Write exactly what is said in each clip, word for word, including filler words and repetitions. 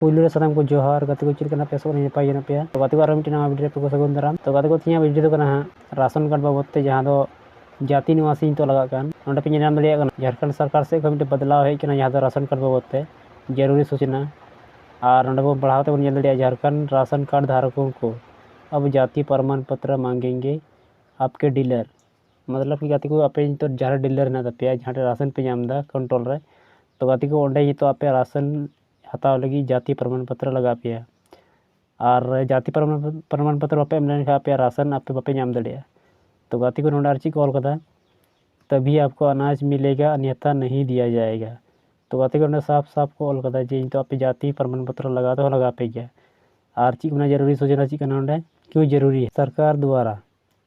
ᱯᱩᱭᱞᱩ ᱨᱮ ᱥᱟᱱᱟᱢ ᱠᱚ ᱡᱚᱦᱟᱨ᱾ ᱜᱟᱛᱮ ᱠᱚ, ᱪᱮᱫ ᱞᱮᱠᱟ ᱢᱮᱱᱟᱜ ᱯᱮᱭᱟ? ᱟᱥᱚᱜ ᱠᱟᱹᱱᱟᱹᱧ ᱱᱟᱯᱟᱭ ᱜᱮ ᱢᱮᱱᱟᱜ ᱯᱮᱭᱟ᱾ ᱛᱚ ᱜᱟᱛᱮ ᱠᱚ, ᱟᱨᱚ ᱢᱤᱫᱴᱮᱱ ᱱᱟᱣᱟ ᱵᱷᱤᱰᱤᱭᱳ ᱨᱮ ᱟᱯᱮ ᱠᱚ ᱥᱟᱹᱜᱩᱱ ᱫᱟᱨᱟᱢ᱾ ᱛᱚ ᱜᱟᱛᱮ ᱠᱚ, ᱛᱮᱦᱮᱧᱟᱜ ᱵᱷᱤᱰᱤᱭᱳ ᱫᱚ ᱠᱟᱱᱟ ᱦᱟᱸᱜ ᱨᱟᱥᱚᱱ ᱠᱟᱨᱰ ᱵᱟᱵᱚᱫ ᱛᱮ, ᱡᱟᱦᱟᱸ ᱫᱚ ᱡᱟᱹᱛᱤ ᱱᱤᱣᱟᱥᱤ ᱱᱤᱛᱚᱜ ᱞᱟᱜᱟᱜ ᱠᱟᱱ᱾ ᱱᱚᱸᱰᱮ ᱯᱮ ᱧᱮᱞ ᱧᱟᱢ ᱫᱟᱲᱮᱭᱟᱜ ᱠᱟᱱᱟ, ᱡᱷᱟᱲᱠᱷᱚᱸᱰ ᱥᱚᱨᱠᱟᱨ ᱥᱮᱫ ᱠᱷᱚᱱ ᱢᱤᱫᱴᱮᱱ ᱵᱚᱫᱞᱟᱣ ᱦᱮᱡ ᱠᱟᱱᱟ, ᱡᱟᱦᱟᱸ ᱫᱚ ᱨᱟᱥᱚᱱ ᱠᱟᱨᱰ ᱵᱟᱵᱚᱫ ᱛᱮ ᱡᱟᱹᱨᱩᱨᱤ ᱥᱩᱪᱚᱱᱟ᱾ ᱟᱨ ᱱᱚᱸᱰᱮ ᱵᱚᱱ ᱯᱟᱲᱦᱟᱣ ᱛᱮᱵᱚᱱ ᱧᱮᱞ ᱫᱟᱲᱮᱭᱟᱜᱼᱟ, ᱡᱷᱟᱲᱠᱷᱚᱸᱰ ᱨᱟᱥᱚᱱ ᱠᱟᱨᱰ ᱫᱷᱟᱨᱚᱠᱚ ᱠᱚ ᱟᱵᱚ ᱡᱟᱹᱛᱤ ᱯᱨᱚᱢᱟᱱ ᱯᱚᱛᱨᱚ ᱢᱟᱸᱜᱮᱝᱜᱮ ᱟᱯᱠᱮ ᱰᱤᱞᱟᱨ᱾ ᱢᱚᱛᱞᱚᱵ ᱠᱤ ᱜᱟᱛᱮ ᱠᱚ, ᱟᱯᱮ ᱱᱤᱛᱚᱜ ᱡᱟᱦᱟᱸ ᱨᱮ ᱰᱤᱞᱟᱨ ᱦᱮᱱᱟᱜ ᱛᱟᱯᱮᱭᱟ, ᱡᱟᱦᱟᱸ ᱴᱷᱮᱱ ᱨᱟᱥᱚᱱ ᱯᱮ ᱧᱟᱢ ᱮᱫᱟ ᱠᱚᱱᱴᱨᱳᱞ ᱨᱮ, ᱛᱚ ᱜᱟᱛᱮ ᱠᱚ, ᱚᱸᱰᱮ ᱱᱤᱛᱚᱜ ᱟᱯᱮ ᱨᱟᱥᱚᱱ ᱦᱟᱛᱟᱣ ᱞᱟᱹᱜᱤᱫ ᱡᱟᱹᱛᱤ ᱯᱨᱚᱢᱟᱱ ᱯᱚᱛᱨᱚ ᱞᱟᱜᱟᱣ ᱯᱮᱭᱟ᱾ ᱟᱨ ᱡᱟᱹᱛᱤ ᱯᱨᱚᱢᱟᱱ, ᱯᱨᱚᱢᱟᱱ ᱯᱚᱛᱨᱚ ᱵᱟᱯᱮ ᱮᱢ ᱞᱮᱱᱠᱷᱟᱱ ᱟᱯᱮᱭᱟᱜ ᱨᱟᱥᱚᱱ ᱟᱯᱮ ᱵᱟᱯᱮ ᱧᱟᱢ ᱫᱟᱲᱮᱭᱟᱜᱼᱟ᱾ ᱛᱚ ᱜᱟᱛᱮ ᱠᱚ, ᱱᱚᱸᱰᱮ ᱟᱨ ᱪᱮᱫ ᱠᱚ ᱚᱞ ᱠᱟᱫᱟ, ᱛᱟᱵᱷᱤ ᱟᱯᱠᱚ ᱟᱱᱟᱡ ᱢᱤᱞᱮᱜᱟ ᱟᱱᱭᱟᱛᱷᱟ ᱱᱟᱦᱤ ᱫᱤᱭᱟ ᱡᱟᱭᱮᱜᱟ᱾ ᱛᱚ ᱜᱟᱛᱮ ᱠᱚ, ᱱᱚᱸᱰᱮ ᱥᱟᱯᱷ ᱥᱟᱯᱷ ᱠᱚ ᱚᱞ ᱠᱟᱫᱟ ᱡᱮ ᱱᱤᱛᱚᱜ ᱟᱯᱮ ᱡᱟᱹᱛᱤ ᱯᱨᱚᱢᱟᱱ ᱯᱚᱛᱨᱚ ᱞᱟᱜᱟᱣ ᱫᱚ ᱞᱟᱜᱟᱣ ᱯᱮ ᱜᱮᱭᱟ᱾ ᱟᱨ ᱪᱮᱫ ᱠᱚ ᱢᱮᱱᱟ, ᱡᱟᱹᱨᱩᱨᱤ ᱥᱩᱪᱚᱱᱟ ᱪᱮᱫ ᱠᱟᱱᱟ ᱱᱚᱸᱰᱮ, ᱠᱤᱭᱩ ᱡᱟᱹᱨᱩᱨᱤ ᱦᱟᱭ᱾ ᱥᱚᱨᱠᱟᱨ ᱫᱣᱟᱨᱟ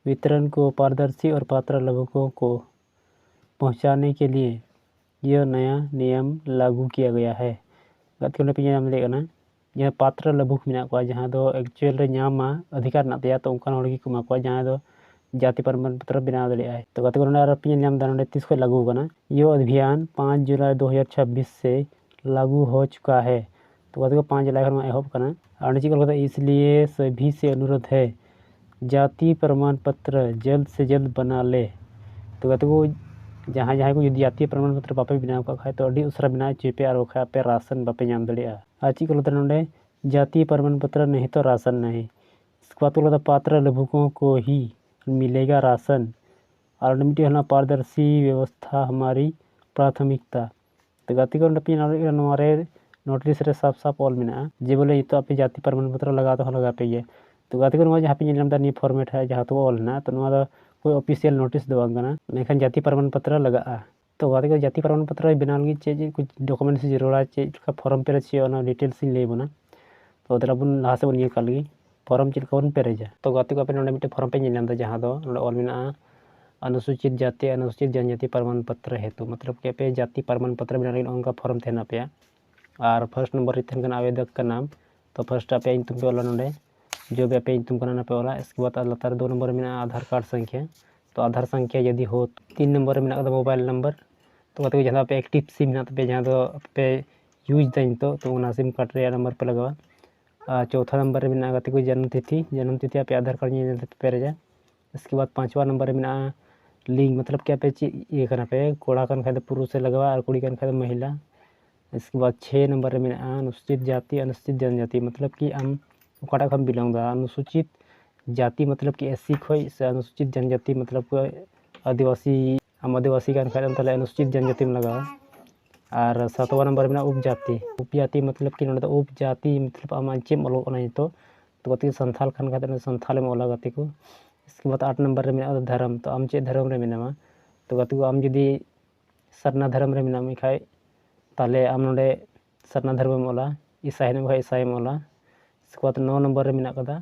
ᱵᱤᱛᱨᱚᱱ ᱠᱚ ᱯᱟᱨᱫᱚᱨᱥᱤ ᱟᱨ ᱯᱟᱛᱨᱚ ᱞᱟᱵᱷᱩᱠᱚ ᱠᱚ ᱯᱚᱦᱪᱟᱱᱮ ᱠᱮ ᱞᱤᱭᱮ ᱭᱮ ᱱᱟᱭᱟ ᱱᱤᱭᱚᱢ ᱞᱟᱜᱩ ᱠᱤᱭᱟ ᱜᱟᱭᱟ ᱦᱟᱭ᱾ ᱜᱟᱛᱮ ᱠᱚ, ᱱᱚᱸᱰᱮ ᱯᱮ ᱧᱮᱞ ᱧᱟᱢ ᱫᱟᱲᱮᱭᱟᱜ ᱠᱟᱱᱟ, ᱡᱟᱦᱟᱸ ᱯᱟᱛᱨᱚ ᱞᱟᱵᱷᱩᱠ ᱢᱮᱱᱟᱜ ᱠᱚᱣᱟ, ᱡᱟᱦᱟᱸ ᱫᱚ ᱮᱠᱪᱩᱭᱮᱞ ᱨᱮ ᱧᱟᱢ ᱢᱟ ᱚᱫᱷᱤᱠᱟᱨ ᱢᱮᱱᱟᱜ ᱛᱟᱭᱟ, ᱛᱚ ᱚᱱᱠᱟᱱ ᱦᱚᱲ ᱜᱮᱠᱚ ᱮᱢᱟ ᱠᱚᱣᱟ, ᱡᱟᱦᱟᱸᱭ ᱫᱚ ᱡᱟᱹᱛᱤ ᱯᱨᱚᱢᱟᱱ ᱯᱚᱛᱨᱚ ᱵᱮᱱᱟᱣ ᱫᱟᱲᱮᱭᱟᱜᱼᱟᱭ᱾ ᱛᱚ ᱜᱟᱛᱮ ᱠᱚ, ᱱᱚᱸᱰᱮ ᱟᱨᱚ ᱯᱮ ᱧᱮᱞ ᱧᱟᱢ ᱮᱫᱟ, ᱱᱚᱸᱰᱮ ᱛᱤᱥ ᱠᱷᱚᱱ ᱞᱟᱹᱜᱩ ᱟᱠᱟᱱᱟ᱾ ᱭᱚ ᱚᱵᱷᱤᱭᱟᱱ ᱯᱟᱸᱪ ᱡᱩᱞᱟᱭ ᱫᱩ ᱦᱟᱡᱟᱨ ᱪᱷᱟᱵᱵᱤᱥ ᱥᱮ ᱞᱟᱜᱩ ᱦᱚ ᱪᱩᱠᱟ ᱦᱮ᱾ ᱛᱚ ᱜᱟᱛᱮ ᱠᱚ, ᱯᱟᱸᱪ ᱡᱩᱞᱟᱭ ᱠᱷᱚᱱ ᱱᱚᱣᱟ ᱮᱦᱚᱵ ᱠᱟᱱᱟ᱾ ᱟᱨ ᱚᱸᱰᱮ ᱪᱮᱫ ᱠᱚ ᱚᱞ ᱠᱟᱫᱟ, ᱤᱥᱞᱤᱭᱮ ᱥᱟᱵᱷᱤ ᱥᱮ ᱚᱱᱩᱨᱳᱫᱷ ᱦᱮ, ᱡᱟᱹᱛᱤ ᱯᱨᱚᱢᱟᱱ ᱯᱚᱛᱨᱚ ᱡᱚᱞᱫ ᱥᱮ ᱡᱚᱞᱫ ᱵᱟᱱᱟ ᱞᱮ᱾ ᱛᱚ ᱜᱟᱛᱮ ᱠᱚ, ᱡᱟᱦᱟᱸᱭ ᱡᱟᱦᱟᱸᱭ ᱠᱚ ᱡᱩᱫᱤ ᱡᱟᱹᱛᱤ ᱯᱨᱚᱢᱟᱱ ᱯᱚᱛᱨᱚ ᱵᱟᱯᱮ ᱵᱮᱱᱟᱣ ᱠᱟᱜ ᱠᱷᱟᱡ, ᱛᱚ ᱟᱹᱰᱤ ᱩᱥᱟᱹᱨᱟ ᱵᱮᱱᱟᱣ ᱦᱚᱪᱚᱭ ᱯᱮ, ᱟᱨ ᱵᱟᱠᱷᱟᱡ ᱟᱯᱮ ᱨᱟᱥᱚᱱ ᱵᱟᱯᱮ ᱧᱟᱢ ᱫᱟᱲᱮᱭᱟᱜᱼᱟ᱾ ᱟᱨ ᱪᱮᱫ ᱠᱚ ᱞᱟᱹᱭ ᱫᱟ ᱱᱚᱰᱮ, ᱡᱟᱹᱛᱤ ᱯᱨᱚᱢᱟᱱ ᱯᱚᱛᱨᱚ ᱱᱟᱦᱤ ᱛᱚ ᱨᱟᱥᱚᱱ ᱱᱟᱦᱤ᱾ ᱤᱥᱠᱮ ᱵᱟᱫ ᱠᱚ ᱞᱟᱹᱭ ᱫᱟ ᱯᱟᱛᱨᱚ ᱞᱟᱵᱷᱩᱠᱚ ᱠᱚ ᱦᱤ ᱢᱤᱞᱮᱜᱟ ᱨᱟᱥᱚᱱ᱾ ᱟᱨ ᱚᱸᱰᱮ ᱢᱤᱫᱴᱮᱡ ᱦᱮᱱᱟᱜᱼᱟ ᱯᱟᱨᱫᱚᱨᱥᱤ ᱵᱮᱵᱚᱥᱛᱷᱟ ᱦᱟᱢᱟᱨᱤ ᱯᱨᱟᱛᱷᱚᱢᱤᱠᱛᱟ᱾ ᱛᱚ ᱜᱟᱛᱮ ᱠᱚ, ᱱᱚᱰᱮ ᱯᱮ ᱧᱮᱞ ᱫᱟᱲᱮᱭᱟᱜ ᱠᱟᱱᱟ, ᱱᱚᱣᱟ ᱨᱮ ᱱᱳᱴᱤᱥ ᱨᱮ ᱥᱟᱯ ᱥᱟᱯ ᱚᱞ ᱢᱮᱱᱟᱜᱼᱟ ᱡᱮ ᱵᱚᱞᱮ ᱱᱤᱛᱚᱜ ᱟᱯᱮ ᱡᱟᱹᱛᱤ ᱯᱨᱚᱢᱟᱱ ᱯᱚᱛᱨᱚ ᱞᱟᱜᱟᱣ ᱫᱚᱦᱚ ᱞᱟᱜᱟᱣ ᱯᱮ ᱜᱮᱭᱟ᱾ ᱛᱚ ᱜᱟᱛᱮ ᱠᱚ, ᱱᱚᱣᱟ ᱡᱟᱦᱟᱸ ᱯᱮ ᱧᱮᱞ ᱧᱟᱢ ᱮᱫᱟ, ᱱᱤᱭᱟᱹ ᱯᱷᱚᱨᱢᱮᱴ ᱨᱮ ᱡᱟᱦᱟᱸ ᱛᱮᱠᱚ ᱚᱞ ᱦᱮᱱᱟᱜᱼᱟ, ᱛᱚ ᱱᱚᱣᱟ ᱫᱚ ᱠᱳᱭ ᱚᱯᱷᱤᱥᱤᱭᱟᱞ ᱱᱳᱴᱤᱥ ᱫᱚ ᱵᱟᱝ ᱠᱟᱱᱟ, ᱢᱮᱱᱠᱷᱟᱱ ᱡᱟᱹᱛᱤ ᱯᱨᱚᱢᱟᱱ ᱯᱚᱛᱨᱚ ᱞᱟᱜᱟᱜᱼᱟ᱾ ᱛᱚ ᱜᱟᱛᱮ ᱠᱚ, ᱡᱟᱹᱛᱤ ᱯᱨᱚᱢᱟᱱ ᱯᱚᱛᱨᱚ ᱵᱮᱱᱟᱣ ᱞᱟᱹᱜᱤᱫ ᱪᱮᱫ ᱪᱮᱫ ᱠᱚ ᱰᱚᱠᱩᱢᱮᱱᱴᱥ ᱡᱟᱹᱨᱩᱲᱟ, ᱪᱮᱫ ᱞᱮᱠᱟ ᱯᱷᱚᱨᱚᱢ ᱯᱮᱨᱮᱡ ᱦᱩᱭᱩᱜᱼᱟ, ᱚᱱᱟ ᱰᱤᱴᱮᱞᱥ ᱤᱧ ᱞᱟᱹᱭ ᱟᱵᱚᱱᱟ᱾ ᱛᱚ ᱫᱮᱞᱟ ᱵᱚᱱ ᱞᱟᱦᱟ ᱥᱮᱫ ᱵᱚᱱ ᱧᱮᱞ ᱠᱟᱜ ᱞᱮᱜᱮ, ᱯᱷᱚᱨᱚᱢ ᱪᱮᱫ ᱞᱮᱠᱟ ᱵᱚᱱ ᱯᱮᱨᱮᱡᱟ᱾ ᱛᱚ ᱜᱟᱛᱮ ᱠᱚ, ᱟᱯᱮ ᱱᱚᱰᱮ ᱢᱤᱫᱴᱮᱱ ᱯᱷᱚᱨᱚᱢ ᱯᱮ ᱧᱮᱞ ᱧᱟᱢ ᱮᱫᱟ, ᱡᱟᱦᱟᱸ ᱫᱚ ᱱᱚᱰᱮ ᱚᱞ ᱢᱮᱱᱟᱜᱼᱟ ᱚᱱᱩᱥᱩᱪᱤᱛ ᱡᱟᱹᱛᱤ ᱚᱱᱩᱥᱩᱪᱤᱛ ᱡᱟᱱᱡᱟᱛᱤ ᱯᱨᱚᱢᱟᱱ ᱯᱚᱛᱨᱚ ᱦᱮᱛᱩ, ᱢᱚᱛᱞᱚᱵ ᱠᱤ ᱟᱯᱮ ᱡᱟᱹᱛᱤ ᱯᱨᱚᱢᱟᱱ ᱯᱚᱛᱨᱚ ᱵᱮᱱᱟᱣ ᱞᱟᱹᱜᱤᱫ ᱱᱚᱜᱼᱚ ᱱᱚᱝᱠᱟ ᱯᱷᱚᱨᱚᱢ ᱛᱟᱦᱮᱱ ᱛᱟᱯᱮᱭᱟ᱾ ᱟᱨ ᱯᱷᱟᱥᱴ ᱱᱚᱢᱵᱚᱨ ᱨᱮ ᱛᱟᱦᱮᱱ ᱠᱟᱱᱟ ᱟᱵᱮᱫᱚᱠ ᱠᱟ ᱱᱟᱢ᱾ ᱛᱚ ᱯᱷᱟᱥᱴ ᱟᱯᱮᱭᱟᱜ ᱧᱩᱛᱩᱢ ᱯᱮ ᱚᱞᱟ ᱱᱚᱰᱮ, ᱡᱚ ᱵᱷᱤ ᱟᱯᱮᱭᱟᱜ ᱧᱩᱛᱩᱢ ᱠᱟᱱᱟ, ᱚᱱᱟ ᱯᱮ ᱚᱞᱟ᱾ ᱤᱥᱠᱮ ᱵᱟᱫ ᱟᱨ ᱞᱟᱛᱟᱨ ᱨᱮ ᱫᱩ ᱱᱚᱢᱵᱚᱨ ᱨᱮ ᱢᱮᱱᱟᱜᱼᱟ ᱟᱫᱷᱟᱨ ᱠᱟᱨᱰ ᱥᱚᱝᱠᱷᱭᱟ᱾ ᱛᱚ ᱟᱫᱷᱟᱨ ᱥᱚᱝᱠᱷᱭᱟ ᱡᱩᱫᱤ ᱦᱳ, ᱛᱤᱱ ᱱᱚᱢᱵᱚᱨ ᱨᱮ ᱢᱮᱱᱟᱜ ᱠᱟᱫᱟ ᱢᱳᱵᱟᱭᱤᱞ ᱱᱟᱢᱵᱟᱨ᱾ ᱛᱚ ᱜᱟᱛᱮ ᱠᱚ, ᱡᱟᱦᱟᱸ ᱫᱚ ᱟᱯᱮ ᱮᱠᱴᱤᱵᱷ ᱥᱤᱢ ᱢᱮᱱᱟᱜ ᱛᱟᱯᱮᱭᱟ, ᱡᱟᱦᱟᱸ ᱫᱚ ᱟᱯᱮ ᱤᱭᱩᱡᱽ ᱮᱫᱟ ᱱᱤᱛᱚᱜ, ᱛᱚ ᱚᱱᱟ ᱥᱤᱢ ᱠᱟᱨᱰ ᱨᱮᱭᱟᱜ ᱱᱟᱢᱵᱟᱨ ᱯᱮ ᱞᱟᱜᱟᱣᱟ᱾ ᱟᱨ ᱪᱳᱛᱷᱟ ᱱᱟᱢᱵᱟᱨ ᱨᱮ ᱢᱮᱱᱟᱜᱼᱟ ᱜᱟᱛᱮ ᱠᱚ ᱡᱚᱱᱢ ᱛᱤᱛᱷᱤ᱾ ᱡᱚᱱᱢ ᱛᱤᱛᱷᱤ ᱟᱯᱮ ᱟᱫᱷᱟᱨ ᱠᱟᱨᱰ ᱧᱮᱞ ᱧᱮᱞ ᱛᱮᱯᱮ ᱯᱮᱨᱮᱡᱟ᱾ ᱤᱥᱠᱮ ᱵᱟᱫ ᱯᱟᱸᱪᱣᱟ ᱱᱟᱢᱵᱟᱨ ᱨᱮ ᱢᱮᱱᱟᱜᱼᱟ ᱞᱤᱝ, ᱢᱚᱛᱞᱚᱵ ᱠᱤ ᱟᱯᱮ ᱪᱮᱫ ᱤᱭᱟᱹ ᱠᱟᱱᱟ ᱯᱮ, ᱠᱚᱲᱟ ᱠᱟᱱ ᱠᱷᱟᱡ ᱫᱚ ᱯᱩᱨᱩᱥ ᱮ ᱞᱟᱜᱟᱣᱟ ᱟᱨ ᱠᱩᱲᱤ ᱠᱟᱱ ᱠᱷᱟᱡ ᱫᱚ ᱢᱚᱦᱤᱞᱟ᱾ ᱤᱥᱠᱮ ᱵᱟᱫ ᱪᱷᱮ ᱱᱟᱢᱵᱟᱨ ᱨᱮ ᱢᱮᱱᱟᱜᱼᱟ ᱚᱱᱩᱥᱩᱪᱤᱛ ᱡᱟᱛᱤ ᱚᱱᱩᱥᱩᱪᱤᱛ ᱡᱚᱱᱡᱟᱛᱤ, ᱢᱚᱛᱞᱚᱵ ᱠᱤ ᱟᱢ ᱚᱠᱟᱴᱟᱜ ᱠᱷᱚᱱ ᱵᱤᱞᱚᱝ ᱫᱟ᱾ ᱚᱱᱩᱥᱩᱪᱤᱛ ᱡᱟᱛᱤ ᱢᱚᱛᱞᱚᱵ ᱠᱤ ᱮᱥ ᱥᱤ ᱠᱷᱚᱡ ᱥᱮ ᱚᱱᱩᱥᱩᱪᱤᱛ ᱡᱚᱱᱡᱟᱛᱤ ᱢᱚᱛᱞᱚᱵ ᱠᱤ ᱟᱹᱫᱤᱵᱟᱹᱥᱤ, ᱟᱢ ᱟᱹᱫᱤᱵᱟᱹᱥᱤ ᱠᱟᱱ ᱠᱷᱟᱡ ᱫᱚ ᱛᱟᱦᱚᱞᱮ ᱚᱱᱩᱥᱩᱪᱤᱛ ᱡᱚᱱᱡᱟᱛᱤᱢ ᱞᱟᱜᱟᱣᱟ᱾ ᱟᱨ ᱥᱟᱛᱣᱟ ᱱᱟᱢᱵᱟᱨ ᱨᱮ ᱢᱮᱱᱟᱜᱼᱟ ᱩᱯᱡᱟᱛᱤ᱾ ᱩᱯᱡᱟᱛᱤ ᱢᱚᱛᱞᱚᱵ ᱠᱤ ᱱᱚᱰᱮ ᱫᱚ ᱩᱯᱡᱟᱛᱤ ᱢᱚᱛᱞᱚᱵ ᱟᱢ ᱪᱮᱫ ᱮᱢ ᱚᱞᱚᱜ ᱠᱟᱱᱟ ᱱᱤᱛᱚᱜ, ᱛᱚ ᱜᱟᱛᱮ ᱥᱟᱱᱛᱷᱟᱞ ᱠᱟᱱ ᱠᱷᱟᱡ ᱫᱚ ᱥᱟᱱᱛᱷᱟᱞ ᱮᱢ ᱚᱞᱟ ᱜᱟᱛᱮ ᱠᱚ᱾ ᱤᱥᱠᱮ ᱵᱟᱫ ᱟᱴ ᱱᱟᱢᱵᱟᱨ ᱨᱮ ᱢᱮᱱᱟᱜᱼᱟ ᱫᱷᱚᱨᱚᱢ, ᱛᱚ ᱟᱢ ᱪᱮᱫ ᱫᱷᱚᱨᱚᱢ ᱨᱮ ᱢᱮᱱᱟᱢᱟ᱾ ᱛᱚ ᱜᱟᱛᱮ ᱠᱚ ᱟᱢ ᱡᱩᱫᱤ ᱥᱟᱨᱱᱟ ᱫᱷᱚᱨᱚᱢ ᱨᱮ ᱢᱮᱱᱟᱜ ᱢᱮ ᱠᱷᱟᱡ, ᱛᱟᱦᱚᱞᱮ ᱟᱢ ᱱᱚᱰᱮ ᱥᱟᱨᱱᱟ ᱫᱷᱚᱨᱚᱢᱮᱢ ᱚᱞᱟ᱾ ᱤᱥᱟᱭ ᱦᱮᱱᱟᱜ ᱢᱮ ᱠᱷᱟᱡ ᱤᱥᱟᱭᱮᱢ ᱚᱞᱟ᱾ ᱤᱥᱠᱮ ᱵᱟᱫ ᱱᱚ ᱱᱚᱢᱵᱚᱨ ᱨᱮ ᱢᱮᱱᱟᱜ ᱠᱟᱫᱟ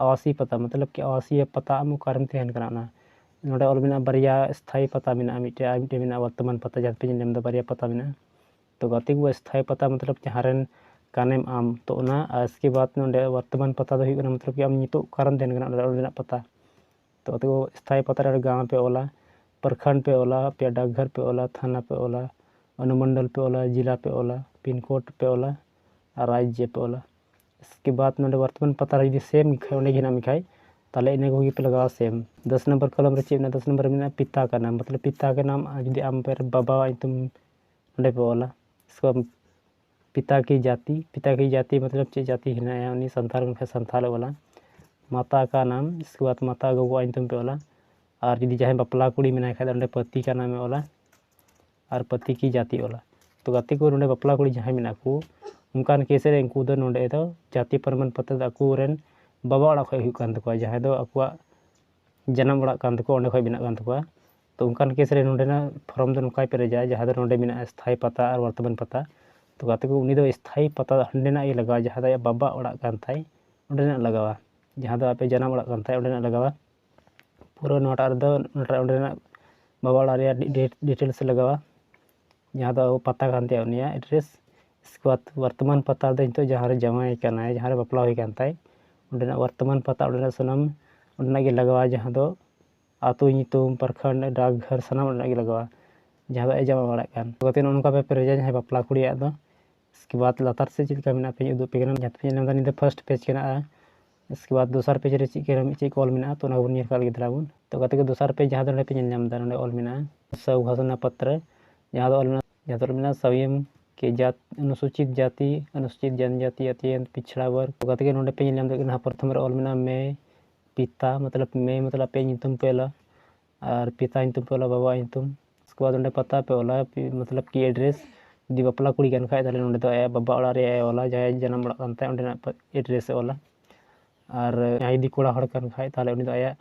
ᱟᱣᱟᱥᱤ ᱯᱟᱛᱟ, ᱢᱚᱛᱞᱚᱵ ᱠᱤ ᱟᱣᱟᱥᱤᱭᱟᱹ ᱯᱟᱛᱟ ᱟᱢ ᱚᱠᱟᱨᱮᱢ ᱛᱟᱦᱮᱱ ᱠᱟᱱᱟ ᱚᱱᱟ᱾ ᱱᱚᱰᱮ ᱚᱞ ᱢᱮᱱᱟᱜᱼᱟ ᱵᱟᱨᱭᱟ ᱥᱛᱷᱟᱭᱤ ᱯᱟᱛᱟ ᱢᱮᱱᱟᱜᱼᱟ, ᱢᱤᱫᱴᱮᱡ ᱟᱨ ᱢᱤᱫᱴᱮᱡ ᱢᱮᱱᱟᱜᱼᱟ ᱵᱚᱨᱛᱚᱢᱟᱱ ᱯᱟᱛᱟ, ᱡᱟᱦᱟᱸ ᱯᱮ ᱧᱮᱞ ᱧᱟᱢ ᱮᱫᱟ ᱵᱟᱨᱭᱟ ᱯᱟᱛᱟ ᱢᱮᱱᱟᱜᱼᱟ᱾ ᱛᱚ ᱜᱟᱛᱮ ᱠᱚ ᱥᱛᱷᱟᱭᱤ ᱯᱟᱛᱟ ᱢᱚᱛᱞᱚᱵ ᱡᱟᱦᱟᱸ ᱨᱮᱱ ᱠᱟᱱᱮᱢ ᱟᱢ, ᱛᱚ ᱚᱱᱟ᱾ ᱟᱨ ᱤᱥᱠᱮ ᱵᱟᱫ ᱱᱚᱰᱮ ᱵᱚᱨᱛᱚᱢᱟᱱ ᱯᱟᱛᱟ ᱫᱚ ᱦᱩᱭᱩᱜ ᱠᱟᱱᱟ ᱢᱚᱛᱞᱚᱵ ᱠᱤ ᱟᱢ ᱱᱤᱛᱚᱜ ᱚᱠᱟᱨᱮᱢ ᱛᱟᱦᱮᱱ ᱠᱟᱱᱟ ᱚᱸᱰᱮ, ᱚᱸᱰᱮᱱᱟᱜ ᱯᱟᱛᱟ᱾ ᱛᱚ ᱜᱟᱛᱮ ᱠᱚ ᱥᱛᱷᱟᱭᱤ ᱯᱟᱛᱟ ᱨᱮ ᱜᱟᱶ ᱯᱮ ᱚᱞᱟ, ᱯᱨᱚᱠᱷᱚᱸᱰ ᱯᱮ ᱚᱞᱟ, ᱟᱯᱮᱭᱟᱜ ᱰᱟᱠᱜᱷᱚᱨ ᱯᱮ ᱚᱞᱟ, ᱛᱷᱟᱱᱟ ᱯᱮ ᱚᱞᱟ, ᱚᱱᱩᱢᱚᱱᱰᱚᱞ ᱯᱮ ᱚᱞᱟ, ᱡᱮᱞᱟ ᱯᱮ ᱚᱞᱟ, ᱯᱤᱱ ᱠᱳᱰ ᱯᱮ ᱚᱞᱟ ᱟᱨ ᱨᱟᱡᱽᱡᱚ ᱯᱮ ᱚᱞᱟ᱾ ᱤᱥᱠᱮ ᱵᱟᱫ ᱱᱚᱰᱮ ᱵᱚᱨᱛᱚᱢᱟᱱ ᱯᱟᱛᱟ ᱨᱮ ᱡᱩᱫᱤ ᱥᱮᱢ ᱠᱷᱟᱡ, ᱚᱸᱰᱮ ᱜᱮ ᱦᱮᱱᱟᱜ ᱢᱮ ᱠᱷᱟᱡ, ᱛᱟᱦᱚᱞᱮ ᱤᱱᱟᱹ ᱠᱚᱜᱮ ᱯᱮ ᱞᱟᱜᱟᱣᱟ ᱥᱮᱢ᱾ ᱫᱚᱥ ᱱᱚᱢᱵᱚᱨ ᱠᱚᱞᱚᱢ ᱨᱮ ᱪᱮᱫ ᱢᱮᱱᱟᱜᱼᱟ? ᱫᱚᱥ ᱱᱚᱢᱵᱚᱨ ᱨᱮ ᱢᱮᱱᱟᱜᱼᱟ ᱯᱤᱛᱟ ᱠᱟ ᱱᱟᱢ, ᱢᱚᱛᱞᱚᱵ ᱯᱤᱛᱟ ᱠᱟ ᱱᱟᱢ, ᱟᱨ ᱡᱩᱫᱤ ᱟᱢ ᱯᱮ ᱵᱟᱵᱟᱣᱟᱜ ᱧᱩᱛᱩᱢ ᱱᱚᱰᱮ ᱯᱮ ᱚᱞᱟ᱾ ᱤᱥᱠᱮ ᱵᱟᱫ ᱯᱤᱛᱟ ᱠᱤ ᱡᱟᱛᱤ, ᱯᱤᱛᱟ ᱠᱤ ᱡᱟᱛᱤ ᱢᱚᱛᱞᱚᱵ ᱪᱮᱫ ᱡᱟᱛᱤ ᱦᱮᱱᱟᱭᱟ, ᱩᱱᱤ ᱥᱟᱱᱛᱟᱲ ᱠᱟᱱ ᱠᱷᱟᱡ ᱥᱟᱱᱛᱟᱲ ᱮ ᱚᱞᱟ᱾ ᱢᱟᱛᱟ ᱠᱟ ᱱᱟᱢ, ᱤᱥᱠᱮ ᱵᱟᱫ ᱢᱟᱛᱟ ᱜᱚᱜᱚᱣᱟᱜ ᱧᱩᱛᱩᱢ ᱯᱮ ᱚᱞᱟ᱾ ᱟᱨ ᱡᱩᱫᱤ ᱡᱟᱦᱟᱸᱭ ᱵᱟᱯᱞᱟ ᱠᱩᱲᱤ ᱢᱮᱱᱟᱭ ᱠᱷᱟᱡ ᱫᱚ ᱚᱸᱰᱮ ᱯᱟᱹᱛᱤ ᱠᱟ ᱱᱟᱢ ᱮ ᱚᱞᱟ ᱟᱨ ᱯᱟᱹᱛᱤ ᱠᱤ ᱡᱟᱛᱤ ᱚᱞᱟ᱾ ᱛᱚ ᱜᱟᱛᱮ ᱠᱚ ᱱᱚᱰᱮ ᱵᱟᱯᱞᱟ ᱠᱩᱲᱤ ᱡᱟᱦᱟᱸᱭ ᱢᱮᱱᱟᱜ ᱠᱚ, ᱚᱱᱠᱟᱱ ᱠᱮᱥ ᱨᱮ ᱩᱱᱠᱩ ᱫᱚ ᱱᱚᱰᱮ ᱫᱚ ᱡᱟᱛᱤ ᱯᱨᱚᱢᱟᱱ ᱯᱚᱛᱨᱚ ᱫᱚ ᱟᱠᱚ ᱨᱮᱱ ᱵᱟᱵᱟ ᱚᱲᱟᱜ ᱠᱷᱚᱡ ᱦᱩᱭᱩᱜ ᱠᱟᱱ ᱛᱟᱠᱚᱣᱟ, ᱡᱟᱦᱟᱸᱭ ᱫᱚ ᱟᱠᱚᱣᱟᱜ ᱡᱟᱱᱟᱢ ᱚᱲᱟᱜ ᱠᱟᱱ ᱛᱟᱠᱚᱣᱟ, ᱚᱸᱰᱮ ᱠᱷᱚᱡ ᱵᱮᱱᱟᱜ ᱠᱟᱱ ᱛᱟᱠᱚᱣᱟ᱾ ᱛᱚ ᱚᱱᱠᱟᱱ ᱠᱮᱥ ᱨᱮ ᱱᱚᱰᱮᱱᱟᱜ ᱯᱷᱚᱨᱚᱢ ᱫᱚ ᱱᱚᱝᱠᱟᱭ ᱯᱮᱨᱮᱡᱟ, ᱡᱟᱦᱟᱸ ᱫᱚ ᱱᱚᱰᱮ ᱢᱮᱱᱟᱜᱼᱟ ᱥᱛᱷᱟᱭᱤ ᱯᱟᱛᱟ ᱟᱨ ᱵᱚᱨᱛᱚᱢᱟᱱ ᱯᱟᱛᱟ᱾ ᱛᱚ ᱜᱟᱛᱮ ᱠᱚ ᱩᱱᱤ ᱫᱚ ᱥᱛᱷᱟᱭᱤ ᱯᱟᱛᱟ ᱦᱟᱸᱰᱮᱱᱟᱜ ᱜᱮ ᱞᱟᱜᱟᱣᱟ, ᱡᱟᱦᱟᱸ ᱫᱚ ᱟᱭᱟᱜ ᱵᱟᱵᱟ ᱚᱲᱟᱜ ᱠᱟᱱ ᱛᱟᱭ ᱚᱸᱰᱮᱱᱟᱜ ᱞᱟᱜᱟᱣᱟ, ᱡᱟᱦᱟᱸ ᱫᱚ ᱟᱯᱮ ᱡᱟᱱᱟᱢ ᱚᱲᱟᱜ ᱠᱟᱱ ᱛᱟᱭ ᱚᱸᱰᱮᱱᱟᱜ ᱞᱟᱜᱟᱣᱟ᱾ ᱯᱩᱨᱟᱹ ᱱᱚᱣᱟᱴᱟᱜ ᱨᱮᱫᱚ ᱱᱚᱣᱟᱴᱟᱜ ᱚᱸᱰᱮᱱᱟᱜ ᱵᱟᱵᱟ ᱚᱲᱟᱜ ᱨᱮᱭᱟᱜ ᱰᱤ-, ᱰᱤ-, ᱰᱤᱴᱮᱞᱥ ᱞᱟᱜᱟᱣᱟ, ᱡᱟᱦᱟᱸ ᱫᱚ ᱟᱵᱚ ᱯᱟᱛᱟ ᱠᱟᱱ ᱛᱟᱭᱟ ᱩᱱᱤᱭᱟᱜ ᱮᱰᱨᱮᱥ᱾ ᱤᱥᱠᱮ ᱵᱟᱫ ᱵᱚᱨᱛᱚᱢᱟᱱ ᱯᱟᱛᱟ ᱫᱚ ᱱᱤᱛᱚᱜ ᱡᱟᱦᱟᱸ ᱨᱮ ᱡᱟᱶᱟᱭ ᱠᱟᱱᱟᱭ, ᱡᱟᱦᱟᱸ ᱨᱮ ᱵᱟᱯᱞᱟ ᱦᱩᱭ ᱠᱟᱱ ᱛᱟᱭ, ᱚᱸᱰᱮᱱᱟᱜ ᱵᱚᱨᱛᱚᱢᱟᱱ ᱯᱟᱛᱟ, ᱚᱸᱰᱮᱱᱟᱜ ᱥᱟᱱᱟᱢ ᱚᱸᱰᱮᱱᱟᱜ ᱜᱮ ᱞᱟᱜᱟᱣᱟ, ᱡᱟᱦᱟᱸ ᱫᱚ ᱟᱹᱛᱩ ᱧᱩᱛᱩᱢ, ᱯᱨᱚᱠᱷᱚᱸᱰ, ᱰᱟᱠᱜᱷᱚᱨ, ᱥᱟᱱᱟᱢ ᱚᱸᱰᱮᱱᱟᱜ ᱜᱮ ᱞᱟᱜᱟᱣᱟ, ᱡᱟᱦᱟᱸ ᱫᱚ ᱟᱡ ᱡᱟᱶᱟᱭ ᱚᱲᱟᱜ ᱠᱟᱱ᱾ ᱜᱟᱛᱮ ᱱᱚᱜᱼᱚ ᱱᱚᱝᱠᱟ ᱯᱮ ᱯᱮᱨᱮᱡᱟ ᱡᱟᱦᱟᱸᱭ ᱵᱟᱯᱞᱟ ᱠᱩᱲᱤᱭᱟᱜ ᱫᱚ᱾ ᱤᱥᱠᱮ ᱵᱟᱫ ᱞᱟᱛᱟᱨ ᱥᱮᱫ ᱪᱮᱫ ᱞᱮᱠᱟ ᱢᱮᱱᱟᱜᱼᱟ, ᱯᱮ ᱩᱫᱩᱜ ᱟᱯᱮ ᱠᱟᱱᱟ᱾ ᱡᱟᱦᱟᱸ ᱯᱮ ᱧᱮᱞ ᱧᱟᱢ ᱮᱫᱟ, ᱱᱤᱭᱟᱹ ᱫᱚ ᱯᱷᱟᱨᱥᱴ ᱯᱮᱡᱽ ᱠᱟᱱᱟ᱾ ᱤᱥᱠᱮ ᱵᱟᱫ ᱫᱚᱥᱟᱨ ᱯᱮᱡᱽ ᱨᱮ ᱪᱮᱫ ᱠᱚ ᱪᱮᱫ ᱠᱚ ᱚᱞ ᱢᱮᱱᱟᱜᱼᱟ, ᱛᱚ ᱚᱱᱟ ᱠᱚᱵᱚᱱ ᱧᱮᱞ ᱠᱟᱜ ᱞᱮᱜᱮ ᱫᱮᱞᱟ ᱵᱚᱱ᱾ ᱛᱚ ᱜᱟᱛᱮ ᱠᱚ, ᱫᱚᱥᱟᱨ ᱯᱮᱡᱽ ᱡᱟᱦᱟᱸ ᱫᱚ ᱱᱚᱰᱮ ᱯᱮ ᱧᱮᱞ ᱧᱟᱢ ᱮᱫᱟ, ᱱᱚᱰᱮ ᱚᱞ ᱢᱮᱱᱟᱜᱼᱟ ᱥᱚ ᱜᱷᱳᱥᱚᱱᱟ ᱯᱚᱛᱨᱚ, ᱡᱟᱦᱟᱸ ᱫᱚ ᱚᱞ ᱢᱮᱱᱟᱜᱼᱟ, ᱡᱟᱦᱟᱸ ᱫᱚ ᱚᱞ ᱢᱮᱱᱟᱜᱼᱟ ᱥᱚᱭᱮᱢ ᱠᱮ ᱡᱟᱛ, ᱚᱱᱩᱥᱩᱪᱤᱛ ᱡᱟᱛᱤ, ᱚᱱᱩᱥᱩᱪᱤᱛ ᱡᱟᱱᱡᱟᱛᱤ, ᱚᱛᱭᱚᱱᱛ ᱯᱤᱪᱷᱲᱟ ᱵᱚᱨᱜᱽ᱾ ᱛᱚ ᱜᱟᱛᱮ ᱠᱚ, ᱱᱚᱰᱮ ᱯᱮ ᱧᱮᱞ ᱧᱟᱢ ᱫᱟᱲᱮᱭᱟᱜ ᱠᱟᱱᱟ, ᱯᱨᱚᱛᱷᱚᱢ ᱨᱮ ᱚᱞ ᱢᱮᱱᱟᱜᱼᱟ ᱢᱮ ᱯᱤᱛᱟ, ᱢᱚᱛᱞᱚᱵ ᱢᱮ ᱢᱚᱛᱞᱚᱵ ᱟᱯᱮᱭᱟᱜ ᱧᱩᱛᱩᱢ ᱯᱮ ᱚᱞᱟ, ᱟᱨ ᱯᱤᱛᱟ ᱧᱩᱛᱩᱢ ᱯᱮ ᱚᱞᱟ, ᱵᱟᱵᱟᱣᱟᱜ ᱧᱩᱛᱩᱢ᱾ ᱩᱥᱠᱮ ᱵᱟᱫ ᱚᱸᱰᱮ ᱯᱟᱛᱟ ᱯᱮ ᱚᱞᱟ, ᱯᱤ-, ᱢᱚᱛᱞᱚᱵ ᱠᱤ ᱮᱰᱨᱮᱥ᱾ ᱡᱩᱫᱤ ᱵᱟᱯᱞᱟ ᱠᱩᱲᱤ ᱠᱟᱱ ᱠᱷᱟᱡ, ᱛᱟᱦᱚᱞᱮ ᱱᱚᱸᱰᱮ ᱫᱚ ᱟᱭᱟᱜ ᱵᱟᱵᱟ ᱚᱲᱟᱜ ᱨᱮ ᱟᱭᱳ ᱚᱞᱟ, ᱡᱟᱦᱟᱸᱭ ᱡᱟᱱᱟᱢ ᱚᱲᱟᱜ ᱠᱟᱱ ᱛᱟᱭ, ᱚᱸᱰᱮᱱᱟᱜ ᱯᱟ-, ᱮᱰᱨᱮᱥ ᱮ ᱚᱞᱟ᱾ ᱟᱨ ᱡᱟᱦᱟᱸᱭ ᱡᱩᱫᱤ ᱠᱚᱲᱟ ᱦᱚᱲ ᱠᱟᱱ ᱠᱷᱟᱡ, ᱛᱟᱦᱚᱞᱮ ᱩᱱᱤ ᱫᱚ ᱟᱭᱟᱜ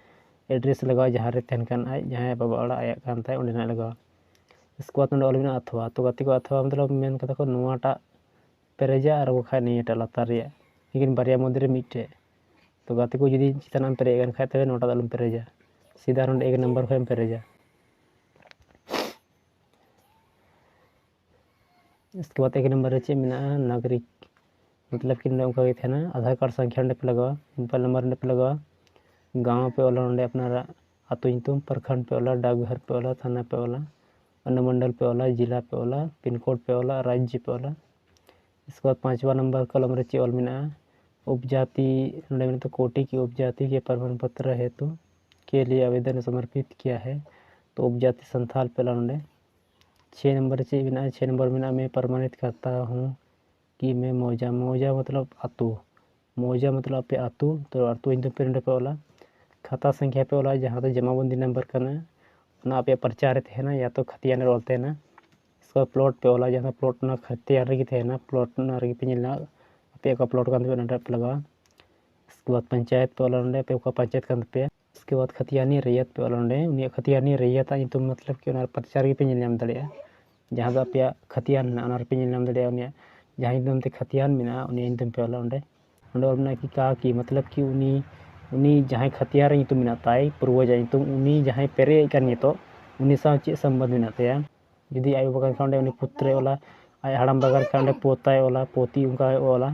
ᱮᱰᱨᱮᱥ ᱞᱟᱜᱟᱣᱟ, ᱡᱟᱦᱟᱸ ᱨᱮ ᱛᱟᱦᱮᱱ ᱠᱟᱱ ᱟᱡ, ᱡᱟᱦᱟᱸᱭ ᱵᱟᱵᱟ ᱚᱲᱟᱜ ᱟᱭᱟᱜ ᱠᱟᱱ ᱛᱟᱭ, ᱚᱸᱰᱮᱱᱟᱜ ᱞᱟᱜᱟᱣᱟ᱾ ᱩᱥᱠᱮ ᱵᱟᱫ ᱱᱚᱸᱰᱮ ᱚᱞ ᱢᱮᱱᱟᱜᱼᱟ ᱟᱛᱷᱣᱟ᱾ ᱛᱚ ᱜᱟᱛᱮ ᱠᱚ, ᱟᱛᱷᱣᱟ ᱢᱚᱛᱞᱚᱵ ᱢᱮᱱ ᱠᱟᱫᱟ ᱠᱚ ᱱᱚᱣᱟᱴᱟᱜ ᱯᱮᱨᱮᱡᱟ ᱟᱨ ᱵᱟᱠᱷᱟᱡ ᱱᱤᱭᱟᱹᱴᱟᱜ ᱞᱟᱛᱟᱨ ᱨᱮᱭᱟᱜ, ᱞᱮᱠᱤᱱ ᱵᱟᱨᱭᱟ ᱢᱚᱫᱽᱫᱷᱮ ᱨᱮ ᱢᱤᱫᱴᱮᱡ᱾ ᱛᱚ ᱜᱟᱛᱮ ᱠᱚ, ᱡᱩᱫᱤ ᱪᱮᱛᱟᱱᱟᱜ ᱮᱢ ᱯᱮᱨᱮᱡ ᱠᱟᱱ ᱠᱷᱟᱡ, ᱛᱚᱵᱮ ᱱᱚᱣᱟᱴᱟᱜ ᱫᱚ ᱟᱞᱚᱢ ᱯᱮᱨᱮᱡᱟ, ᱥᱤᱫᱷᱟ ᱱᱚᱸᱰᱮ ᱮᱠ ᱱᱟᱢᱵᱟᱨ ᱠᱷᱚᱡ ᱮᱢ ᱯᱮᱨᱮᱡᱟ᱾ ᱤᱥᱠᱮ ᱵᱟᱫ ᱮᱠ ᱱᱟᱢᱵᱟᱨ ᱨᱮ ᱪᱮᱫ ᱢᱮᱱᱟᱜᱼᱟ? ᱱᱟᱜᱚᱨᱤᱠ, ᱢᱚᱛᱞᱚᱵ ᱠᱤ ᱱᱚᱸᱰᱮ ᱚᱱᱠᱟ ᱜᱮ ᱛᱟᱦᱮᱱᱟ᱾ ᱟᱫᱷᱟᱨ ᱠᱟᱨᱰ ᱥᱚᱝᱠᱷᱭᱟ ᱱᱚᱸᱰᱮ ᱯᱮ ᱞᱟᱜᱟᱣᱟ, ᱢᱳᱵᱟᱭᱤᱞ ᱱᱟᱢᱵᱟᱨ ᱱᱚᱸᱰᱮ ᱯᱮ ᱞᱟᱜᱟᱣᱟ, ᱜᱟᱶ ᱯᱮ ᱚᱞᱟ ᱱᱚᱸᱰᱮ ᱟᱯᱱᱟᱨᱟᱜ ᱟᱹᱛᱩ ᱧᱩᱛᱩᱢ, ᱯᱨᱚᱠᱷᱚᱸᱰ ᱯᱮ ᱚᱞᱟ, ᱰᱟᱠᱜᱷᱚᱨ ᱯᱮ ᱚᱞᱟ, ᱛᱷᱟᱱᱟ ᱯᱮ ᱚᱞᱟ, ᱚᱱᱩᱢᱚᱱᱰᱚᱞ ᱯᱮ ᱚᱞᱟ, ᱡᱮᱞᱟ ᱯᱮ ᱚᱞᱟ, ᱯᱤᱱ ᱠᱳᱰ ᱯᱮ ᱚᱞᱟ, ᱨᱟᱡᱽᱡᱚ ᱯᱮ ᱚᱞᱟ᱾ ᱤᱥᱠᱮ ᱵᱟᱫ ᱯᱟᱸᱪᱣᱟ ᱱᱟᱢᱵᱟᱨ ᱠᱚᱞᱚᱢ ᱨᱮ ᱪᱮᱫ ᱚᱞ ᱢᱮᱱᱟᱜᱼᱟ? ᱩᱯᱡᱟᱛᱤ, ᱱᱚᱸᱰᱮ ᱢᱮᱱᱟᱜ ᱛᱟᱠᱚ, कोटि की उपजाति के प्रमाण पत्र हेतु के लिए आवेदन समर्पित किया है। तो उपजाति संथाल ᱯᱮ ᱚᱞᱟ ᱱᱚᱸᱰᱮ᱾ ᱪᱷᱮ ᱱᱟᱢᱵᱟᱨ ᱨᱮ ᱪᱮᱫ ᱢᱮᱱᱟᱜᱼᱟ? ᱪᱷᱮ ᱱᱟᱢᱵᱟᱨ ᱢᱮᱱᱟᱜᱼᱟ, मैं प्रमाणित करता हूँ कि मैं मौजा, मौजा ᱢᱚᱛᱞᱚᱵ ᱟᱹᱛᱩ, ᱢᱚᱣᱡᱟ ᱢᱚᱛᱞᱚᱵ ᱟᱯᱮ ᱟᱹᱛᱩ, ᱛᱚ ᱟᱹᱛᱩ ᱧᱩᱛᱩᱢ ᱯᱮ ᱱᱚᱸᱰᱮ ᱯᱮ ᱚᱞᱟ᱾ ᱠᱷᱟᱛᱟ ᱥᱚᱝᱠᱷᱭᱟ ᱯᱮ ᱚᱞᱟ, ᱡᱟᱦᱟᱸ ᱫᱚ ᱡᱚᱢᱟᱵᱚᱱᱫᱤ ᱱᱟᱢᱵᱟᱨ ᱠᱟᱱᱟ, ᱚᱱᱟ ᱟᱯᱮᱭᱟᱜ ᱯᱟᱨᱪᱟ ᱨᱮ ᱛᱟᱦᱮᱱᱟ, ᱭᱟ ᱛᱚ ᱠᱷᱟᱛᱤᱭᱟᱱ ᱨᱮ ᱚᱞ ᱛᱟᱦᱮᱱᱟ᱾ ᱤᱥᱠᱮ ᱵᱟᱫ ᱯᱞᱚᱴ ᱯᱮ ᱚᱞᱟ, ᱡᱟᱦᱟᱸ ᱫᱚ ᱯᱞᱚᱴ ᱚᱱᱟ ᱠᱷᱟᱛᱤᱭᱟᱱ ᱨᱮᱜᱮ ᱛᱟᱦᱮᱱᱟ, ᱯᱞᱚᱴ ᱚᱱᱟ ᱨᱮᱜᱮ ᱯᱮ ᱧᱮᱞᱟ, ᱟᱯᱮᱭᱟᱜ ᱚᱠᱟ ᱯᱞᱚᱴ ᱠᱟᱱ ᱛᱟᱯᱮᱭᱟ, ᱚᱱᱟᱴᱟᱜ ᱯᱮ ᱞᱟᱜᱟᱣᱟ᱾ ᱤᱥᱠᱮ ᱵᱟᱫ ᱯᱚᱧᱪᱟᱭᱮᱛ ᱯᱮ ᱚᱞᱟ, ᱱᱚᱸᱰᱮ ᱟᱯᱮ ᱚᱠᱟ ᱯᱚᱧᱪᱟᱭᱮᱛ ᱠᱟᱱ ᱛᱟᱯᱮᱭᱟ᱾ ᱤᱥᱠᱮ ᱵᱟᱫ ᱠᱷᱟᱛᱤᱭᱟᱱᱤ ᱨᱮᱭᱟᱛ ᱯᱮ ᱚᱞᱟ ᱱᱚᱸᱰᱮ, ᱩᱱᱤᱭᱟᱜ ᱠᱷᱟᱛᱤᱭᱟᱱᱤ ᱨᱮᱭᱟᱛᱟᱜ ᱧᱩᱛᱩᱢ ᱢᱚᱛᱞᱚᱵ ᱠᱤ ᱚᱱᱟ ᱯᱟᱨᱪᱟ ᱨᱮᱜᱮ ᱯᱮ ᱧᱮᱞ ᱧᱟᱢ ᱫᱟᱲᱮᱭᱟᱜᱼᱟ᱾ ᱡᱟᱦᱟᱸ ᱫᱚ ᱟᱯᱮᱭᱟᱜ ᱠᱷᱟᱛᱤᱭᱟᱱ ᱢᱮᱱᱟᱜᱼᱟ, ᱚᱱᱟ ᱨᱮᱯᱮ ᱧᱮᱞ ᱧᱟᱢ ᱫᱟᱲᱮᱭᱟᱜᱼᱟ, ᱩᱱᱤᱭᱟᱜ ᱡᱟᱦᱟᱸ ᱧᱩᱛᱩᱢ ᱛᱮ ᱠᱷᱟᱛᱤᱭᱟᱱ ᱢᱮᱱᱟᱜᱼᱟ, ᱩᱱᱤᱭᱟᱜ ᱧᱩᱛᱩᱢ ᱯᱮ ᱚᱞᱟ ᱚᱸᱰᱮ᱾ ᱚᱸᱰᱮ ᱚᱞ ᱢᱮᱱᱟᱜᱼᱟ ᱠᱤ ᱠᱟ ᱠᱤ, ᱢᱚᱛᱞᱚᱵ ᱠᱤ ᱩᱱᱤ, ᱩᱱᱤ ᱡᱟᱦᱟᱸᱭ ᱠᱷᱟᱛᱤᱭᱟᱱ ᱨᱮ ᱧᱩᱛᱩᱢ ᱢᱮᱱᱟᱜ ᱛᱟᱭ, ᱯᱩᱨᱵᱚᱡᱟᱜ ᱧᱩᱛᱩᱢ, ᱩᱱᱤ ᱡᱟᱦᱟᱸᱭ ᱯᱮᱨᱮᱡ ᱠᱟᱱ ᱱᱤᱛᱚᱜ, ᱩᱱᱤ ᱥᱟᱶ ᱪᱮᱫ ᱥᱚᱢᱵᱚᱱᱫᱷ ᱢᱮᱱᱟᱜ ᱛᱟᱭᱟ᱾ ᱡᱩᱫᱤ ᱟᱡ ᱵᱟᱵᱟ ᱠᱟᱱ ᱠᱷᱟᱱ, ᱚᱸᱰᱮ ᱩᱱᱤ ᱯᱩᱛᱨᱚᱭ ᱚᱞᱟ, ᱟᱡ ᱦᱟᱲᱟᱢ ᱵᱟ ᱠᱟᱱ ᱠᱷᱟᱱ, ᱚᱸᱰᱮ ᱯᱳᱛᱟᱭ ᱚᱞᱟ, ᱯᱳᱛᱤ ᱚᱱᱠᱟᱭ ᱚᱞᱟ᱾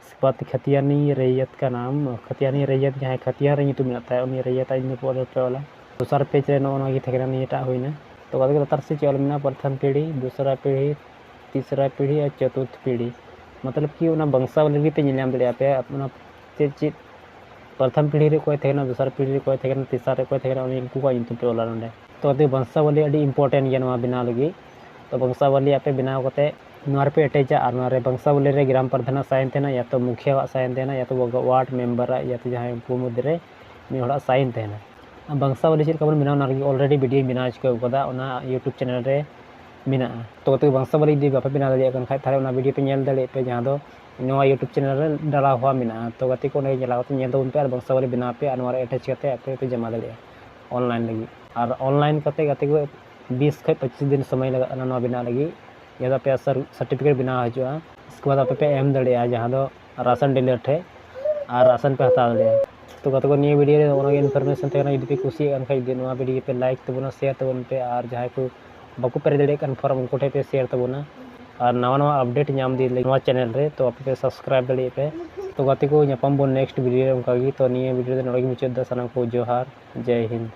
ᱤᱥᱠᱮ ᱵᱟᱫ ᱠᱷᱟᱛᱤᱭᱟᱱᱤ ᱨᱮᱭᱭᱟᱛ ᱠᱟ ᱱᱟᱢ, ᱠᱷᱟᱛᱤᱭᱟᱱᱤ ᱨᱮᱭᱭᱟᱛ, ᱡᱟᱦᱟᱸᱭ ᱠᱷᱟᱛᱤᱭᱟᱱ ᱨᱮ ᱧᱩᱛᱩᱢ ᱢᱮᱱᱟᱜ ᱛᱟᱭᱟ, ᱩᱱᱤ ᱨᱮᱭᱭᱟᱛ ᱟᱡ ᱧᱩᱛᱩᱢ ᱯᱮ ᱚᱞᱟ᱾ ᱫᱚᱥᱟᱨ ᱯᱮᱡᱽ ᱨᱮ ᱱᱚᱜᱼᱚ ᱱᱚᱣᱟ ᱜᱮ ᱛᱟᱦᱮᱸ ᱠᱟᱱᱟ, ᱱᱤᱭᱟᱹᱴᱟᱜ ᱦᱩᱭᱱᱟ᱾ ᱛᱚ ᱜᱟᱛᱮ ᱠᱚ, ᱞᱟᱛᱟᱨ ᱥᱮᱫ ᱪᱮᱫ ᱚᱞ ᱢᱮᱱᱟᱜᱼᱟ? ᱯᱨᱚᱛᱷᱚᱢ ᱯᱤᱲᱦᱤ, ᱫᱩᱥᱨᱟ ᱯᱤᱲᱦᱤ, ᱛᱤᱥᱨᱟ ᱯᱤᱲᱦᱤ ᱟᱨ ᱪᱚᱛᱩᱨᱛᱷ ᱯᱤᱲᱦᱤ, ᱢᱚᱛᱞᱚᱵ ᱠᱤ ᱚᱱᱟ ᱵᱚᱝᱥᱟᱵᱚᱞᱤ ᱨᱮᱜᱮ ᱯᱮ ᱧᱮᱞ ᱧᱟᱢ ᱫᱟᱲᱮᱭᱟᱜᱼᱟ ᱯᱮ ᱚᱱᱟ ᱪᱮᱫ ᱪᱮᱫ ᱯᱨᱚᱛᱷᱚᱢ ᱯᱤᱲᱦᱤ ᱨᱮ ᱚᱠᱚᱭ ᱛᱟᱦᱮᱸ ᱠᱟᱱᱟ, ᱫᱚᱥᱟᱨ ᱯᱤᱲᱦᱤ ᱨᱮ ᱚᱠᱚᱭ ᱛᱟᱦᱮᱸ ᱠᱟᱱᱟ, ᱛᱮᱥᱟᱨ ᱨᱮ ᱚᱠᱚᱭ ᱛᱟᱦᱮᱸ ᱠᱟᱱᱟ, ᱩᱱᱤ ᱩᱱᱠᱩ ᱠᱚᱣᱟᱜ ᱧᱩᱛᱩᱢ ᱯᱮ ᱚᱞᱟ ᱱᱚᱰᱮ᱾ ᱛᱚ ᱜᱟᱛᱮ ᱵᱚᱝᱥᱟᱵᱚᱞᱤ ᱟᱹᱰᱤ important ᱜᱮᱭᱟ ᱱᱚᱣᱟ ᱵᱮᱱᱟᱣ ᱞᱟᱹᱜᱤᱫ᱾ ᱛᱚ ᱵᱚᱝᱥᱟᱵᱚᱞᱤ ᱟᱯᱮ ᱵᱮᱱᱟᱣ ᱠᱟᱛᱮ ᱱᱚᱣᱟ ᱨᱮᱯᱮ ᱮᱴᱮᱪᱟ ᱟᱨ ᱱᱚᱣᱟ ᱨᱮ ᱵᱚᱝᱥᱟᱵᱚᱞᱤ ᱨᱮ ᱜᱨᱟᱢ ᱯᱨᱟᱨᱛᱷᱚᱱᱟ ᱥᱟᱭᱤᱱ ᱛᱟᱦᱮᱱᱟ, ᱭᱟ ᱛᱚ ᱢᱩᱠᱷᱤᱭᱟᱹᱣᱟᱜ ᱥᱟᱭᱤᱱ ᱛᱟᱦᱮᱱᱟ, ᱭᱟ ᱛᱚ ᱣᱟᱨᱰ ᱢᱮᱢᱵᱟᱨᱟᱜ, ᱭᱟ ᱛᱚ ᱡᱟᱦᱟᱸᱭ ᱩᱱᱠᱩ ᱢᱚᱫᱽᱫᱷᱮ ᱨᱮ ᱢᱤᱫ ᱦᱚᱲᱟᱜ ᱥᱟᱭᱤᱱ ᱛᱟᱦᱮᱱᱟ᱾ ᱟᱨ ᱵᱚᱝᱥᱟᱵᱚᱞᱤ ᱪᱮᱫ ᱞᱮᱠᱟ ᱵᱚᱱ ᱵᱮᱱᱟᱣᱟ ᱚᱱᱟ ᱞᱟᱹᱜᱤᱫ already video ᱵᱮᱱᱟᱣ ᱪᱩᱠᱟᱹᱣ ᱠᱟᱫᱟ, ᱚᱱᱟ YouTube channel ᱨᱮ ᱢᱮᱱᱟᱜᱼᱟ᱾ ᱛᱚ ᱜᱟᱛᱮ ᱠᱚ ᱵᱚᱝᱥᱟᱵᱚᱞᱤ ᱡᱩᱫᱤ ᱵᱟᱯᱮ ᱵᱮᱱᱟᱣ ᱫᱟᱲᱮᱭᱟᱜ ᱠᱟᱱ ᱠᱷᱟᱡ ᱛᱟᱦᱚᱞᱮ ᱚᱱᱟ video ᱯᱮ ᱧᱮᱞ ᱫᱟᱲᱮᱭᱟᱜ ᱯᱮ, ᱡᱟᱦᱟᱸ ᱫᱚ ᱱᱚᱣᱟ YouTube channel ᱨᱮ ᱰᱟᱞᱟᱣ ᱦᱚᱸ ᱢᱮᱱᱟᱜᱼᱟ᱾ ᱛᱚ ᱜᱟᱛᱮ ᱠᱚ ᱚᱸᱰᱮ ᱪᱟᱞᱟᱣ ᱠᱟᱛᱮ ᱧᱮᱞ ᱛᱟᱵᱚᱱ ᱯᱮ ᱟᱨ ᱵᱚᱝᱥᱟᱵᱚᱞᱤ ᱵᱮᱱᱟᱣ ᱯᱮ ᱟᱨ ᱱᱚᱣᱟ ᱨᱮ attach ᱠᱟᱛᱮ ᱟᱯᱮ ᱯᱮ ᱡᱚᱢᱟ ᱫᱟᱲᱮᱭᱟᱜᱼᱟ online ᱞᱟᱹᱜᱤᱫ᱾ ᱟᱨ online ᱠᱟᱛᱮ ᱜᱟᱛᱮ ᱠᱚ ᱵᱤᱥ ᱠᱷᱚᱡ ᱯᱚᱸᱪᱤᱥ ᱫᱤᱱ ᱥᱚᱢᱚᱭ ᱞᱟᱜᱟᱜ ᱠᱟᱱᱟ ᱱᱚᱣᱟ ᱵᱮᱱᱟᱣ ᱞᱟᱹᱜᱤᱫ᱾ ᱡᱟᱦᱟᱸ ᱫᱚ ᱟᱯᱮᱭᱟᱜ ᱥᱟᱨ-, certificate ᱵᱮᱱᱟᱣ ᱦᱤᱡᱩᱜᱼᱟ᱾ ᱩᱥᱠᱮ ᱵᱟᱫ ᱟᱯᱮ ᱯᱮ ᱮᱢ ᱫᱟᱲᱮᱭᱟᱜᱼᱟ ᱡᱟᱦᱟᱸ ᱫᱚ ᱨᱟᱥᱚᱱ dealer ᱴᱷᱮᱡ, ᱟᱨ ᱨᱟᱥᱚᱱ ᱯᱮ ᱦᱟᱛᱟᱣ ᱫᱟᱲᱮᱭᱟᱜᱼᱟ᱾ ᱛᱚ ᱜᱟᱛᱮ ᱠᱚ ᱱᱤᱭᱟᱹ video ᱨᱮ ᱚᱱᱟᱜᱮ information ᱛᱟᱦᱮᱸ ᱠᱟᱱᱟ᱾ ᱡᱩᱫᱤ ᱯᱮ ᱠᱩᱥᱤᱭᱟᱜ ᱠᱟᱱ ᱠᱷᱟᱡ ᱡᱩᱫᱤ ᱱᱚᱣᱟ video ᱯᱮ like ᱛᱟᱵᱚᱱᱟ, share ᱛᱟᱵᱚᱱ ᱯᱮ, ᱟᱨ ᱡᱟᱦᱟᱸᱭ ᱠᱚ ᱵᱟᱠᱚ ᱯᱮᱨᱮᱡ ᱫᱟᱲᱮᱭᱟᱜ ᱠᱟᱱ form ᱩᱱᱠᱩ ᱴᱷᱮᱡ ᱯᱮ share ᱛᱟᱵᱚᱱᱟ᱾ ᱟᱨ ᱱᱟᱣᱟ ᱱᱟᱣᱟ update ᱧᱟᱢ ᱤᱫᱤ ᱞᱟᱹᱜᱤᱫ ᱱᱚᱣᱟ channel ᱨᱮ ᱛᱚ ᱟᱯᱮ ᱯᱮ subscribe ᱫᱟᱲᱮᱭᱟᱜ ᱯᱮ᱾ ᱛᱚ ᱜᱟᱛᱮ ᱠᱚ ᱧᱟᱯᱟᱢ ᱵᱚᱱ next video ᱨᱮ ᱚᱱᱠᱟ ᱜᱮ᱾ ᱛᱚ ᱱᱤᱭᱟᱹ video ᱫᱚ ᱱᱚᱰᱮ ᱜᱮ ᱢᱩᱪᱟᱹᱫ ᱫᱟ᱾ ᱥᱟᱱᱟᱢ ᱠᱚ ᱡᱚᱦᱟᱨ, ᱡᱟᱭ ᱦᱤᱱᱫ᱾